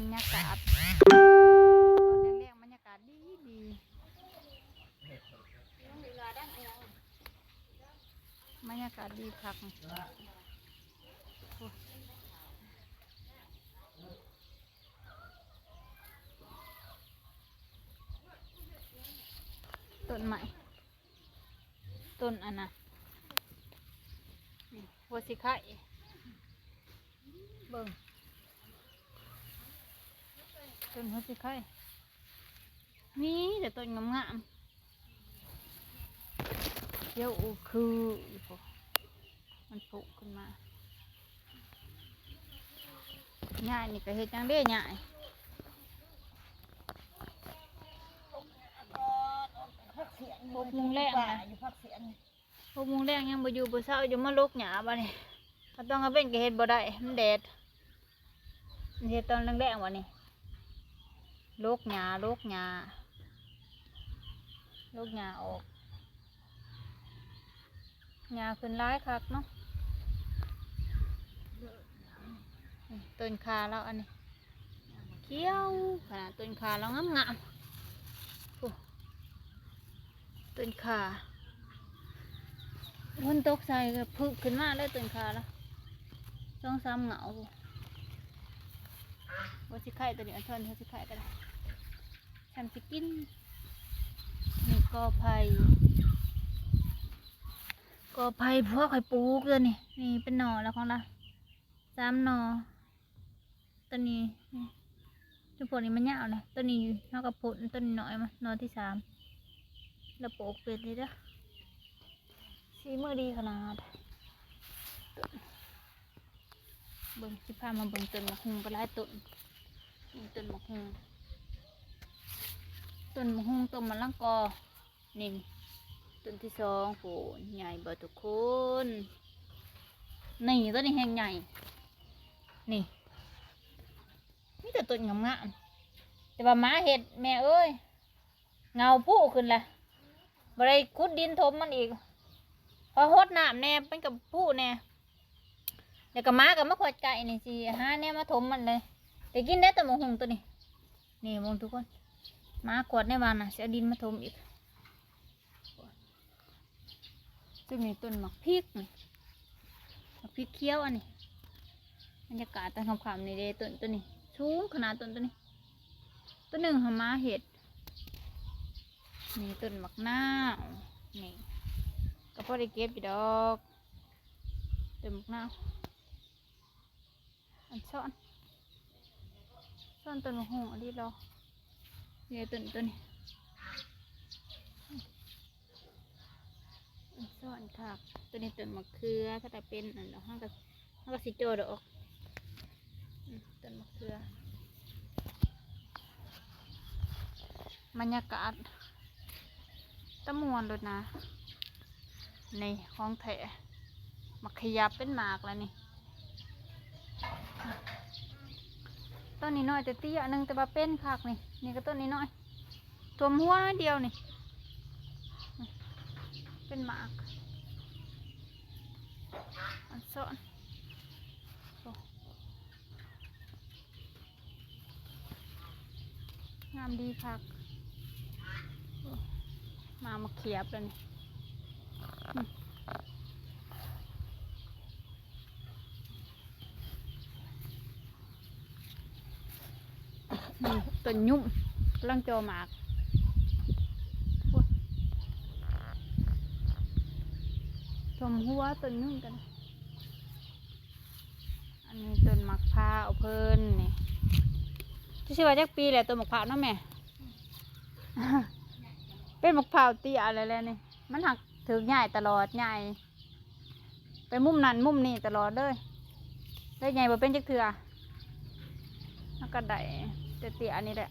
ບັນຍາກາດຕອນແລງໆ ບັນຍາກາດດີໆ ບັນຍາກາດດີຄັກ. ໂອ້ຍ ຕົ້ນໄມ້ ຕົ້ນອັນນະ ນີ້ ຫົວສີໄຄ ເບິ່ງ ຕົ້ນຫົວສີໄຄ ມີແຕ່ຕົ້ນງາມໆ ຂຽວອູຄືຢູ່ພຸ້ນ ມັນໂຜະຂຶ້ນມາ. ຍາຍນີ້ກໍເຮັດຫຍັງເດ້ຍາຍ? ຫົກໂມງແລງນະ ຢູ່ພາກສຽງ ຫົກໂມງແລງຍັງບໍ່ຢູ່ບໍ່ເຊົາຢູ່ ມາລົກຫຍ້າບາດນີ້. ຄັນຕອນກາງເວັນກໍເຮັດບໍ່ໄດ້ ມັນແດດ. ເຮັດຕອນແລງໆ ບາດນີ້ ລົກຫຍ້າ ລົກຫຍ້າ ລົກຫຍ້າອອກ. ຫຍ້າຂຶ້ນຫຼາຍຄັກເນາະ. ຕົ້ນຂ່າລາວອັນນີ້ ຂຽວຂະໜາດ ຕົ້ນຂ່າລາວງາມໆ ໂອ້ ຕົ້ນຂ່າ ຝົນຕົກໃສ່ກໍຜຶກຂຶ້ນມາເລີຍ ຕົ້ນຂ່າລາວ ສອງສາມເຫງົ້າ. ວ່າຊິຂາຍຕົວນີ້ ອັນຊ່ອນວ່າຊິຂາຍກໍໄດ້ ຊ່ຳຊິກິນ. ນີ້ກໍໄຜ່ ກໍໄຜ່ພວກຂ້ອຍປູກຕົວນີ້ ນີ້ເປັນໜໍ່ແລ້ວຂອງລາວ ສາມໜໍ່. ຕົວນີ້ ນີ້ ຈຸ້ມພວກນີ້ມັນຍາວແຫຼະ ຕົວນີ້ເຮົາກໍພົ້ນ ຕົວນີ້ໜ້ອຍມາ ໜໍ່ທີສາມ ລະໂປກເປັນນີ້ເດີ ສີມືດີຂະໜາດ. ເບິ່ງ ຊິພາມາເບິ່ງຕົ້ນໝາກຫຸ່ງກໍຫຼາຍຕົ້ນ ນີ້ຕົ້ນໝາກຫຸ່ງ ຕົ້ນໝາກຫຸ່ງ ຕົ້ນມະລະກອ. ນີ້ຕົ້ນທີສອງພຸ້ນ ໃຫຍ່ບໍ່ທຸກຄົນ? ນີ້ ຕົ້ນນີ້ແຮງໃຫຍ່ ນີ້ ມີແຕ່ຕົ້ນງາມໆ ແຕ່ວ່າໝາເຮັດ ແມ່ເອີຍ ເຫງົ້າພຸຂຶ້ນລະ ບໍ່ໄດ້ຂຸດດິນຖົມມັນອີກ ພໍຫົດນ້ຳແດ່ ມັນກໍພຸແດ່ ແລ້ວກໍໝາກໍມາຂວດໄກ່ນີ້ ຊິຫາແນວມາຖົມມັນເລີຍ ໄດ້ກິນແດ່ຕົ້ນໝາກຫຸ່ງຕົວນີ້. ນີ້ເບິ່ງທຸກຄົນ ໝາຂວດໃນບ້ານນະ ຊິເອົາດິນມາຖົມອີກ. ຈຸດນີ້ຕົ້ນໝາກພິກນີ້ ໝາກພິກຂຽວອັນນີ້. ບັນຍາກາດຕອນຄ່ຳໆ ນີ້ເດ້ ຕົ້ນຕົວນີ້ສູງຂະໜາດ ຕົ້ນຕົວນີ້ ຕົວໜຶ່ງຫາໝາເຮັດ. ນີ້ຕົ້ນໝາກນາວ ນີ້ກໍພໍໄດ້ເກັບຢູ່ດອກ ຕົ້ນໝາກນາວ. ອັນຊ້ອນ ຊ້ອນຕົ້ນໝາກຫຸ່ງອັນນີ້ລອ ນີ້ຕົ້ນ ຕົ້ນນີ້ ອັນຊ້ອນຄັກ. ຕົວນີ້ຕົ້ນມະເຂືອ ຖ້າໄດ້ເປັນອັນດອກ ເຮົາກໍ ເຮົາກໍຊິຈ່ອດອກ. ອືມ ຕົ້ນມະເຂືອ ບັນຍາກາດ ຕາມ່ວນໂລດນະ. ນີ້ຂອງແທ້ ໝາກຂະຫຍັບເປັນໝາກແລ້ວນີ້. ຕົ້ນນ້ອຍໆ ແຕ່ເຕ້ຍໜຶ່ງ ແຕ່ວ່າເປັນຄັກນີ້. ນີ້ກໍຕົ້ນນ້ອຍໆ ຖ້ວມຫົວດຽວນີ້ ເປັນໝາກ ອັນຊ້ອນ ໂອ້ ງາມດີຄັກ. ໂອ້ ມາ ມາຂຽບແລ້ວນີ້. ອືມ ນີ້ຕົ້ນຫຍຸ້ມ ກຳລັງຈ່ອໝາກ. ໂອ້ຍ ຖ້ວມຫົວຕົ້ນຫຍຸ້ມກັນ. ອັນນີ້ຕົ້ນໝາກພ້າວເພິ່ນນີ້ ຈັກຊິວ່າຈັກປີແລ້ວ ຕົ້ນໝາກພ້າວເນາະແມ່? ເປັນໝາກພ້າວເຕ້ຍແລ້ວແຫຼະນີ້ ມັນຫາກຖືກຍ້າຍຕະຫຼອດ ຍ້າຍໄປມຸມນັ້ນມຸມນີ້ຕະຫຼອດເລີຍ ເລີຍໃຫຍ່ບໍ່ເປັນຈັກເທື່ອ. ມັນກໍໄດ້ແຕ່ເຕ້ຍນີ້ແຫຼະ.